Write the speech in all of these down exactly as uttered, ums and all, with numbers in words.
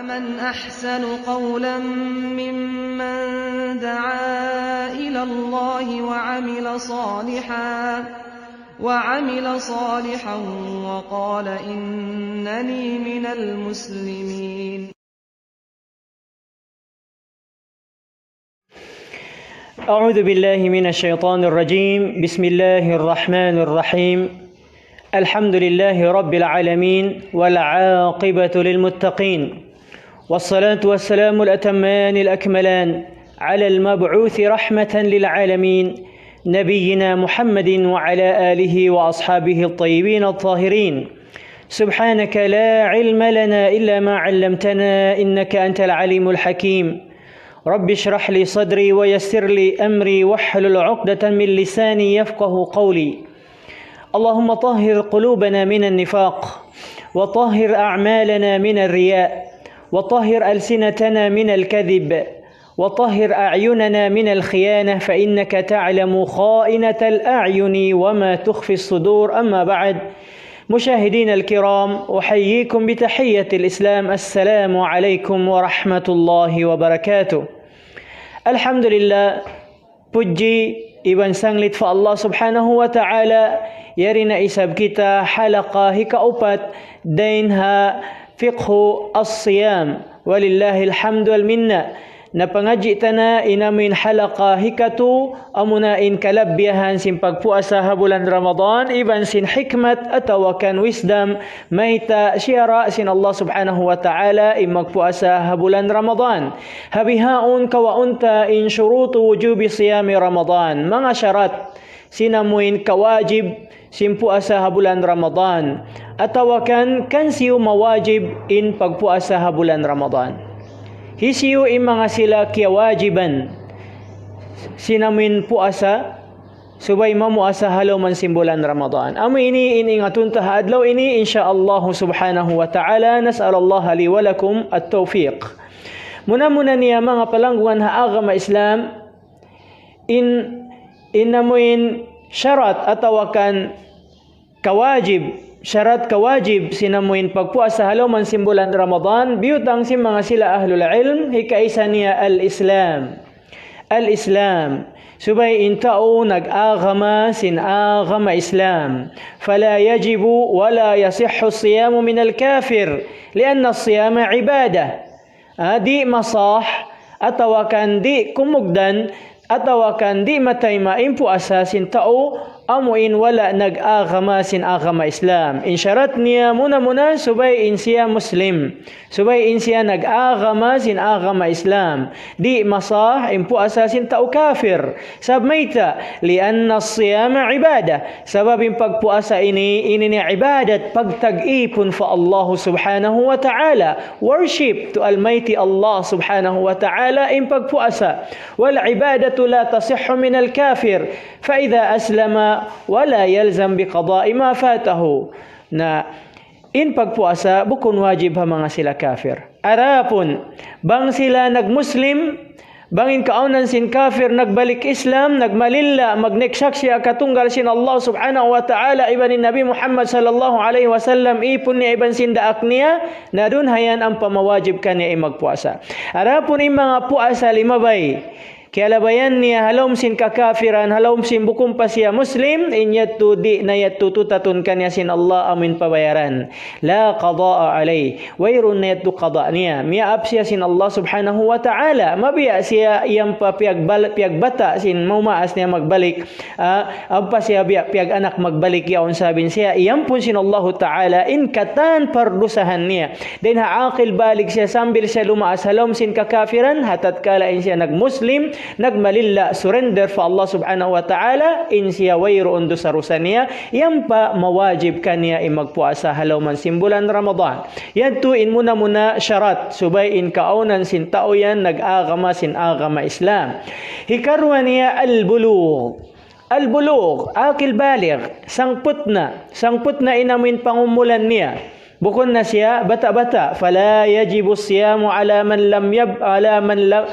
من أحسن قولا ممن دعا إلى الله وعمل صالحا، وعمل صالحا وقال إنني من المسلمين. أعوذ بالله من الشيطان الرجيم. بسم الله الرحمن الرحيم. الحمد لله رب العالمين، والعاقبة للمتقين، والصلاة والسلام الأتمان الأكملان على المبعوث رحمة للعالمين، نبينا محمد وعلى آله وأصحابه الطيبين الطاهرين. سبحانك لا علم لنا إلا ما علمتنا إنك أنت العليم الحكيم. رب اشرح لي صدري ويسر لي أمري واحلل عقدة من لساني يفقه قولي. اللهم طهر قلوبنا من النفاق، وطهر أعمالنا من الرياء، وطهر ألسنتنا من الكذب، وطهر أعيننا من الخيانة، فإنك تعلم خائنة الأعين وما تخفي الصدور. أما بعد، مشاهدينا الكرام، أحييكم بتحية الإسلام، السلام عليكم ورحمة الله وبركاته. Alhamdulillah, pudji iban sanglit pa Allah Subhanahu wa Ta'ala, yari na isab kita halaqa hikaupat dayn ha fiqhu as-siyam. Walillahil hamdu wal minna. Napangadji' ta na in amuin halaqa hikatu, amuna in kalabbiyahan sin pagpuasa ha bulan Ramadan, iban sin hikmat atawa kan wisdom, mayta' siyara' sin Allah Subhanahu wa Ta'ala in magpuasa ha bulan Ramadan. Ha bihaun kawaun ta in shurutu wujubi siyami Ramadan, manga sharat sin amuin kawajib sin puasa ha bulan Ramadan, atawa kan, kan hisiyu mawajib in pagpuasa ha bulan Ramadan. Hisiyu in manga sila kiyawajiban sin amuin puasa, subay mamuasa ha lawm sin bulan Ramadan. Amu ini in ingatun ta ha adlaw ini, insya Allah Subhanahu wa Ta'ala, نسأل الله لي ولكم التوفيق. Muna-muna niya manga palanggungan ha agama Islam, in, in amuin sharat atawa kan kawajib, sharat kawajib sin amuin pagpuasa ha lawm sin bulan Ramadan, biyutang sin manga sila ahlul ilm, hikaisa niya al-Islam. Al-Islam. Subay in tau nag-agama sin agama Islam. فلا يجب ولا يصح الصيام من الكافر، لأن الصيام عبادة. Ah, di' masah, atawa kan di' kumugdan, atawa kan di' matayma' in puasa sin tau, amu in wala' nag-agama sin agama Islam. In sharat niya muna-muna subay in siya Muslim. Subay in siya nag-agama sin agama Islam. Di' masah in puasa sin tau kafir. Sabab mayta', لأن الصيام عبادة. Sabab in pagpuasa ini, ini niya ibadat, pagtag-ipun pa Allah Subhanahu wa Ta'ala. Worship to Almighty Allah Subhanahu wa Ta'ala in pagpuasa. والعبادة لا تصح من الكافر، فإذا أسلم ولا يلزم بقضاء ما فاته. Na, in pagpuasa bukun wajib ha manga sila kafir. Adapun, bang sila nag-Muslim, bang in kaawnan sin kafir nagbalik Islam, nagmalilla, magnaik saksi' ha katunggal sin Allah Subhanahu wa Ta'ala, iban in Nabi Muhammad sallallahu alayhi wasallam, ipun niya iban sin daak niya, na duun hayan ampa mawajib kaniya in magpuasa. Adapun in manga puasa limabay, kiyalabayan niya ha lawm sin kakafiran, ha lawm sin bukun pa siya Muslim, in yadtu di' na yadtu tutatun kaniya sin Allah amuin pabayaran. لا قضاء عليه. Wayruun na yadtu qada niya. Miyaap siya sin Allah Subhanahu wa Ta'ala. Mabiya' siya yan pa piyagbal-, piyagbata' sin maumaas niya magbalik. Ah, ampa siya biya' piyag-anak magbalik yaun sabab in siya iyampun sin Allahu Ta'ala in katan pardusahan niya. Dayn ha aqil balig siya sambil siya lumaas ha lawm sin kakafiran, ha tatkala in siya nag-Muslim, nagmalilla, surrender pa Allah Subhanahu wa Ta'ala, in siya wayruun dusa-rusa niya, yan pa mawajib kaniya in magpuasa ha lawm sin bulan Ramadan. Yadtu in muna-muna sharat, subay in kaawnan sin tau yan nag-agama sin agama Islam. Hikaruwa niya al-bulugh. Al-bulugh, aqil balig, sangput na, sangput na in amuin pangumulan niya. Bukun na siya bata'-bata'. فلا يجب الصيام على من لم يب-، على من لم،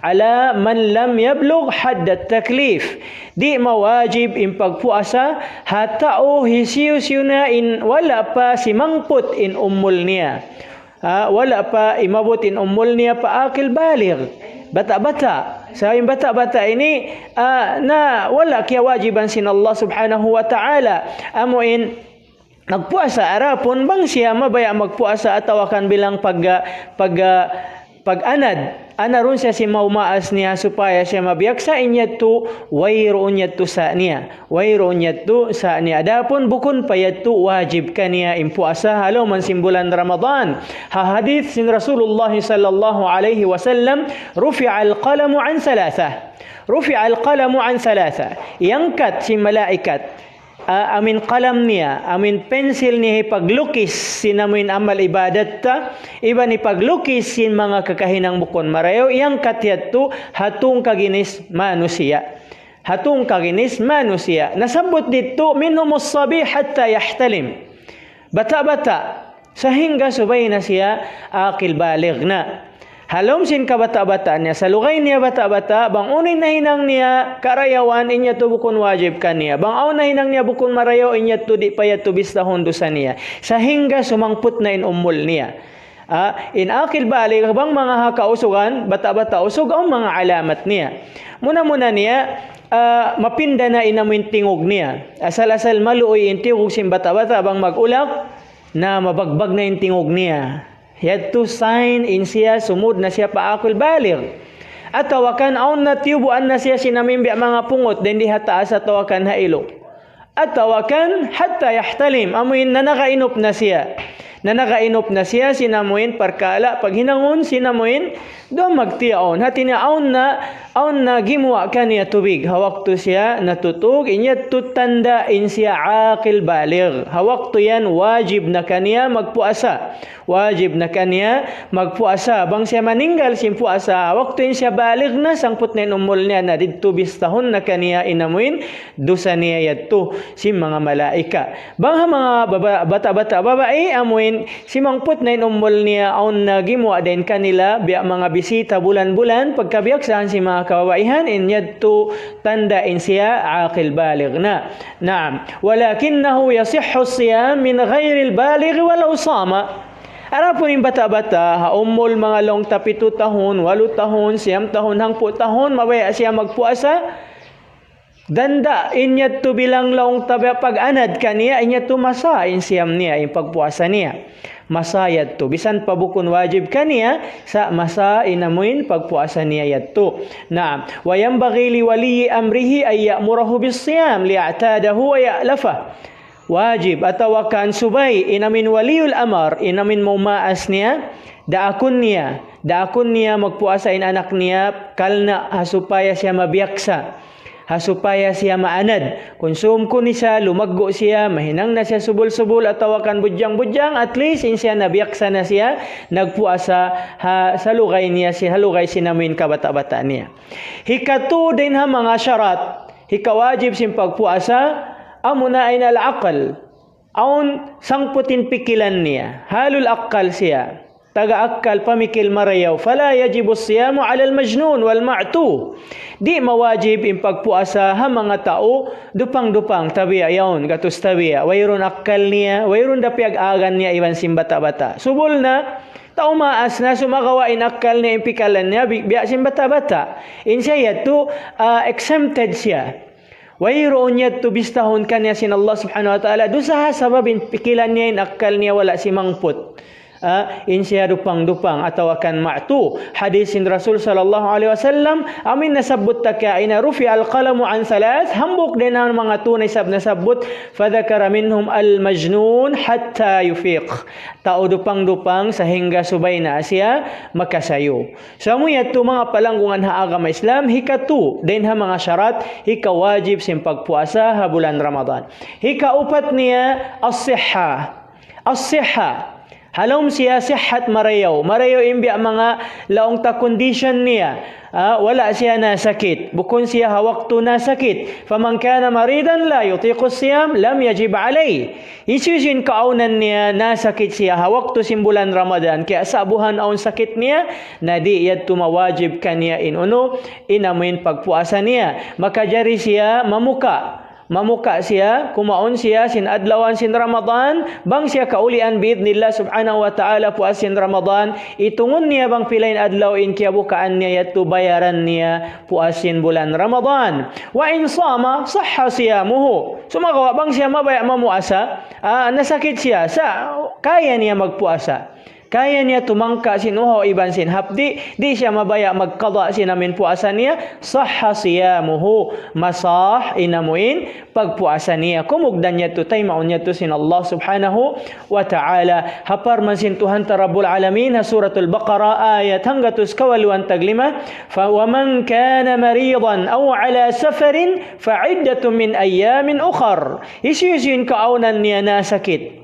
على من لم يبلغ حد التكليف. Di' mawajib in pagpuasa ha tau hisiyu-siyu na in wala' pa simangput in umul niya. Ha, wala' pa imabut in umul niya pa aqil baligh. Bata'-bata'. Sa' in bata'-bata' ini, ah, na wala' kiyawajiban sin Allah Subhanahu wa Ta'ala. Amu in magpuasa, adapun bang siya mabaya' magpuasa atawa kan bilang pag, pag, pag-anad, anarun siya sin maumaas niya supaya siya mabiyaksa, in yadtu wayruun yadtu sa' niya. Wayruun yadtu sa' niya. Adapun bukun pa yadtu wajib kaniya in puasa ha lawm sin bulan Ramadan. Ha hadith sin Rasulullah sallallahu alayhi wasallam, رفع القلم عن ثلاثة. رفع القلم عن ثلاثة. Iyangkat sin malaikat, ah, amuin kalam niya, amuin pensil niya hipaglukis sin amuin amal ibadat ta, iban hipaglukis sin manga kakahinang bukun marayaw, iyangkat yadtu ha tungka ginis manusiya'. Ha tungka ginis manusiya'. Nasabbut didtu, منهم الصبي حتى يحتلم. Bata'-bata', sahingga subay na siya aqil baligh na. Ha lawm sin kabata'-bataan niya, salugay niya bata'-bata', bang unu in nahinang niya karayawan, in yadtu bukun wajib kaniya. Bang awn nahinang niya bukun marayaw, in yadtu di' pa yadtu bistahun dusa niya. Sahingga sumangput na in umul niya. Ah, in aqil baligh, bang manga ha kausugan, bata'-bata' usug, awn manga alamat niya. Muna-muna niya, ah, mapinda na in amuin tingug niya. Asal-asal maluuy in tingug sin bata'-bata', bang mag-ulak, na mabagbag na in tingug niya. Yadtu sign in siya sumud na siya pa aqil baligh. Atawa kan awn na tiyubuan na siya sin amuin biya' manga pungut, dayn di ha taas atawa kan ha iluk. Atawa kan حتى يحتلم, amuin nanakainup na siya. Nanakainup na siya sin amuin parkala' paghinangun sin amuin duun magtiyaun. Hati niya awn na, awn na gimuwa' kaniya tubig. Ha waktu siya natutug, in yadtu tanda' in siya aqil baligh. Ha waktu yan wajib na kaniya magpuasa. Wajib na kaniya magpuasa. Bang siya maninggal sin puasa, waktu in siya baligh na, sangput na in umul niya na, didtu bistahun na kaniya in amuin dusa niya yadtu sin manga malaikat. Bang ha manga baba-, bata'-bata' babai, amuin simangput na in umul niya, awn na gimuwa' dayn kanila, biya' manga bisita bulan-bulan, pagkabiyaksahan sin manga kababaihan, in yadtu tanda' in siya aqil baligh na. Naam. ولكنه يصح الصيام من غير البالغ ولو صام. Adapun in bata'-bata', ha umul manga laung ta pitu tahun, walu tahun, siyam tahun, hangpu' tahun, mabaya' siya magpuasa. Tanda' in yadtu bilang laung ta biya' pag-anad kaniya, in yadtu masa in siyam niya, in pagpuasa niya. Masa yadtu. Bisan pa bukun wajib kaniya, sa' masa in amuin pagpuasa niya yadtu. Naam. وينبغي لولي أمره أن يأمره بالصيام ليعتاده ويألفه. Wajib atawa kan subay in amuin waliyul amar, in amuin maumaas niya, daakun niya, daakun niya magpuasa in anak niya, karna' ha supaya siya mabiyaksa, ha supaya siya maanad. Kunsum kunu' siya, lumaggu' siya, mahinang na siya subul-subul atawa kan budjang-budjang, at least in siya nabiyaksa na siya, nagpuasa ha salugay niya, sin, ha lugay sin amuin kabata'-bata' niya. Hikatu dayn ha manga sharat, hikawajib sin pagpuasa, amuna in al-aql. Awn sangput in pikilan niya. Halul akkal siya. Taga akkal, pamikil marayaw. فلا يجب الصيام على المجنون والمعتوه. Di' mawajib in pagpuasa ha manga tau dupang-dupang, tabiya' yaun, gatus tabiya'. Wayruun akkal niya, wayruun da piyag-agan niya iban sin bata'-bata'. Subul na, tau maas na, sumagawa' in akkal niya, in pikalan niya, bi-, biya' sin bata'-bata'. In siya yadtu, ah, exempted siya. Wayruun yadtu bistahun kaniya sin Allah Subhanahu wa Ta'ala. Dusa ha sabab in pikilan niya, in akkal niya wala' simangput. Ah, in siya dupang-dupang atawa kan ma'tu. Hadith sin Rasul sallallahu alayhi wasallam, amuin nasabbut ta kaina, رفع القلم عن ثلاث, hambuuk dayn ha manga tū na isab nasabbut, فذكر منهم المجنون حتى يفيق. Tau dupang-dupang sahingga subay na siya makasayu. So, amu yadtu manga palanggungan ha agama Islam, hikatu, dayn ha manga sharat, hikawajib sin pagpuasa ha bulan Ramadan. Hikaupat niya, as-sihha. As-sihha. Ha lawm siya sihat marayaw. Marayaw in biya' manga laung ta condition niya. Ah, wala' siya nasakit. Bukun siya ha waktu nasakit. فمن كان مريضا لا يطيق الصيام لم يجب عليه. Hisiyu-siyu in kaawnan niya nasakit siya ha waktu sin bulan Ramadan, kiyasa'buhan awn sakit niya, na di' yadtu mawajib kaniya in unu, in amuin pagpuasa niya. Makajari siya mamuka'. mamuka siya, kumaun siya sin adlawan sin Ramadan, bang siya kaulian bi'idhnillah subhanahu wa ta'ala puas sin Ramadan, itungun niya bang pila in adlaw in kiyabukaan niya yadtu, bayaran niya puas sin bulan Ramadan. وإن صام صح صيامه. Sumagawa' bang siya mabaya' mamuasa, ah, nasakit siya, sa, kaya niya magpuasa. Kaya niya tumangka sin uhaw iban sin hapdi', di' siya mabaya' magqada sin amuin puasa niya, صح صيامه, masah in amuin pagpuasa niya. Kumugdan yadtu, taymaun yadtu sin Allah subhanahu wa ta'ala. Ha parman sin Tuhan ta Rabbul Alamin, ha Suratul Baqarah, ayat hanggatus kawaluan taglima, ف-، ومن كان مريضا أو على سفر فعدة من أيام أخر. Hisiyu-siyu in kaawnan niya nasakit.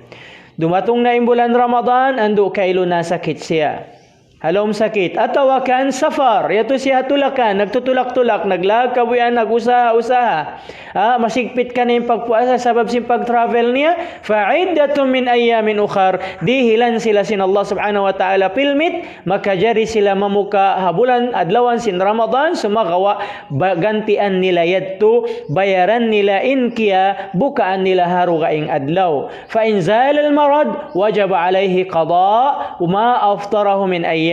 Dumatung na in bulan Ramadan, andu' kailu nasakit siya. Ha lawm sakit. Atawa kan safar, yadtu siya ha tulakan, nagtutulak-tulak, naglakad kabuhian, nag-usaha-usaha. Ah, masigpit kaniya in pagpuasa sabab sin pag-travel niya. فعدة من أيام أخر. Dihilan sila sin Allah subhanahu wa ta'ala pilmit, makajari sila mamuka ha bulan adlawan sin Ramadan, sumagawa' ba-, gantian nila yadtu, bayaran nila in kiyabukaan nila ha dugaing adlaw. فإن زال المرض وجب عليه قضاء ما أفطره من أيام.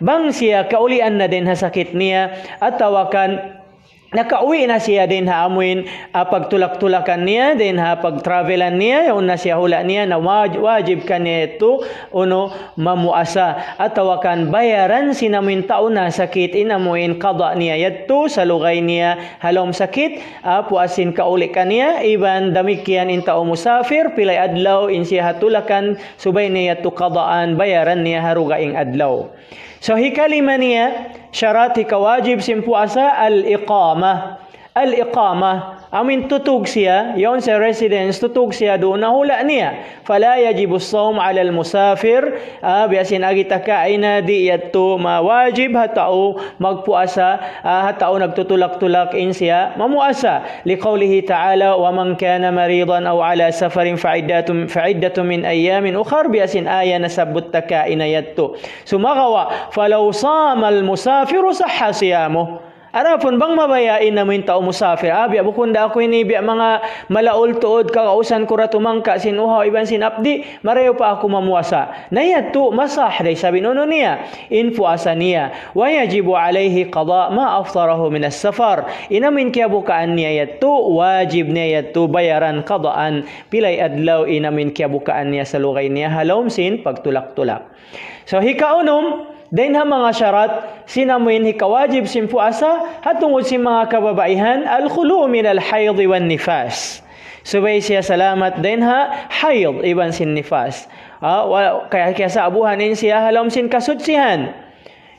Bang siya kaulian na dayn ha sakit niya, atawa kan nakauwi' na siya dayn ha amuin, ah, pagtulak-tulakan niya, dayn ha pag-travelan niya, yaun na siya hula' niya, na waj-, wajib kaniya yadtu, unu, mamuasa. Atawa kan bayaran sin amuin tau nasakit, in amuin qada niya yadtu, salugay niya ha lawm sakit, ah, puas sin kauli' kaniya, iban damikkiyan in tau musafir, pilay adlaw, in siya ha tulakan, subay niya yadtu qadaan, bayaran niya ha dugaing adlaw. So, hikalima niya, sharat hikawajib sin puasa, al-iqamah. Al-iqamah, amuin tutug siya, yaun sa residence, tutug siya duun ha hula' niya. فلا يجب الصوم على المسافر, ah, biya' sin agi ta kaina di' yadtu mawajib ha tau magpuasa, ah, ha tau nagtutulak-tulak in siya mamuasa. لقوله تعالى: ومن كان مريضا أو على سفر فعدة، فعدة من أيام أخر, biya' sin aya nasabbut ta kaina yadtu. Sumagawa', فلو صام المسافر صح صيامه. Adapun bang mabaya' in amuin tau musafir, ah, biya' bukun da aku ini, biya' manga malaul tuud kagausan ku da tumangka sin uhaw iban sin hapdi', marayaw pa aku mamuasa. Na yadtu, masah da isab in unu niya, in puasa niya. ويجب عليه قضاء ما أفطره من السفر. In amuin kiyabukaan niya yadtu, wajib niya yadtu bayaran qadaan. Pilay adlaw in amuin kiyabukaan niya salugay niya ha lawm sin pagtulak-tulak. So, hikaunum, dayn ha manga sharat, sin amuin hikawajib sin puasa, ha tungud sin manga kababaihan, الخلو من الحيض والنفاس. Subay siya salamat dayn ha hayd iban sin nifas. Ah, wa-, kaya, kiyasa'buhan in siya ha lawm sin kasutsihan.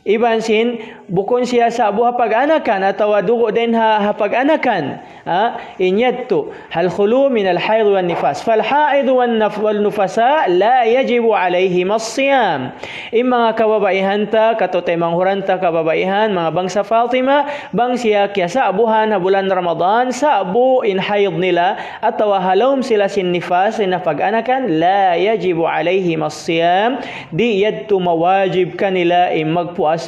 Iban sin, bukun siya sa'bu ha pag-anakan, atawa dugu' dayn ha, ha pag-anakan. Ah, in yadtu, الخلو من الحيض والنفاس. فالحائض والنف-، والنفساء لا يجب عليهما الصيام. In manga kababaihan ta, katu' taymanghud ta kababaihan, manga bangsa Fatima, bang siya kiyasa'buhan ha bulan Ramadan, sa'bu in hayd nila, atawa ha lawm sila sin nifas, in pag-anakan, لا يجب عليهما الصيام, di' yadtu mawajib kanila in magpuasa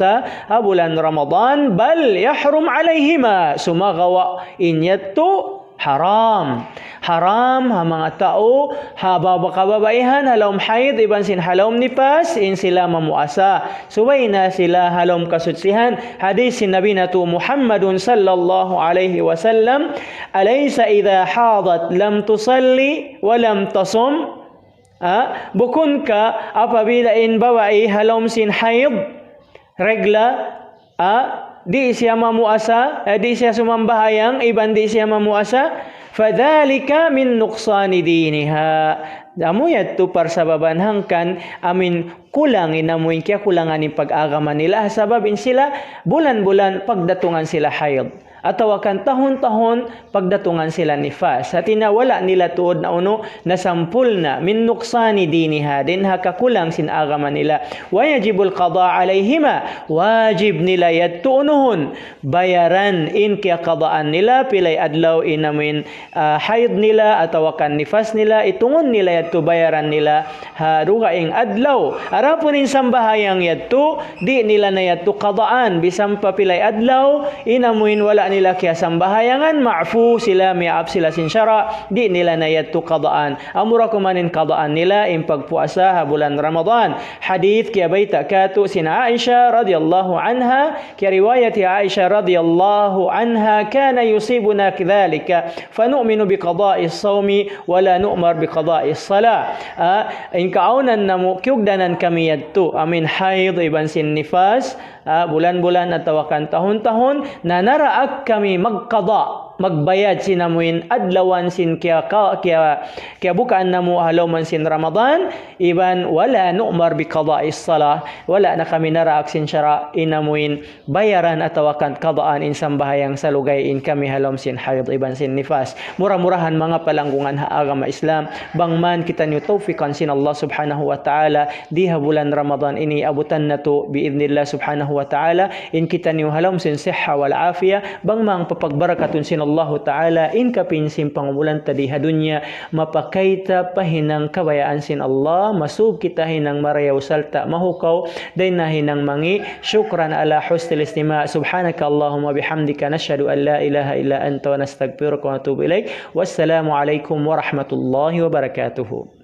ha bulan Ramadan, بل يحرم عليهما, sumagawa' in yadtu haram. Haram ha manga tau, ha baba-, kababaihan, ha lawm hayd, iban sin ha lawm nifas, in sila mamuasa. Subay na sila ha lawm kasutsihan. Hadith sin Nabi natu' Muhammadun sallallahu alayhi wasallam, أليس إذا حاضت لم تصل ولم تصم؟ Ah, bukun ka apabila in babai ha lawm sin hayd, regla, ah, di' siya mamuasa, eh, di' siya sumambahayang, iban di' siya mamuasa, فذلك من نقصان دينها. Amu yadtu parsababan hangkan amuin kulang in amuin kiyakulangan in pag-agama nila, sabab in sila bulan-bulan pagdatungan sila hayd. Atawa kan tahun-tahun pagdatungan sila nifas. Hati niya wala' nila tuud na unu, nasampurna', من نقصان دينها, dayn ha kakulang sin agama nila. ويجب القضاء عليهما, wajib nila yadtu unuhun, bayaran in kiyaqadaan nila, pilay adlaw in amuin, ah, hayd nila, atawa kan nifas nila, itungun nila yadtu bayaran nila, ha dugaing adlaw. Adapun in sambahayang yadtu, di' nila na yadtu qadaan, bisan pa pilay adlaw, in amuin wala' nila kiyasambahayangan, ma'fu sila, miyaap sila sin sara', di' nila na yadtu qadaan. Amura kuman in qadaan nila in pagpuasa ha bulan Ramadan. Hadith kiyabayta' katu' sin Aisha radiyallahu anha, kiyariwayat hi Aisha radiyallahu anha, كان يصيبنا ذلك فنؤمن بقضاء الصوم ولا نؤمر بقضاء الصلاة. Ah, in kaawnan namu', kiyugdanan kami yadtu, amuin hayd iban sin nifas, ah, bulan-bulan atawa kan tahun-tahun, na naraak kami magqada, magbayad sin amuin adlawan sin kiya-, ka-, kiya-, kiyabukaan namu' ha lawm sin Ramadan, iban ولا نؤمر بقضاء الصلاة, wala' na kami naraak sin sara' in amuin bayaran atawa kan qadaan in sambahayang salugay in kami ha lawm sin hayd iban sin nifas. Mura-murahan manga palanggungan ha agama Islam, bang man kitaniyu tawfiqan sin Allah subhanahu wa ta'ala, di ha bulan Ramadan ini abutan natu' bi'idhnillah subhanahu wa ta'ala, in kitaniyu ha lawm sin sihha wal afiya, bang man papagbarakatun sin Allahu ta'ala, in kapin sin pangumulan ta di ha dunya, mapakay ta pa hinang kabayaan sin Allah, masub kita hinang marayaw sarta' mahukaw, dayn ha hinang mangi'. شكرا على حسن الاستماع. سبحانك اللهم وبحمدك، نشهد أن لا إله إلا أنت، ونستغفرك ونتوب إليك. والسلام عليكم ورحمة الله وبركاته.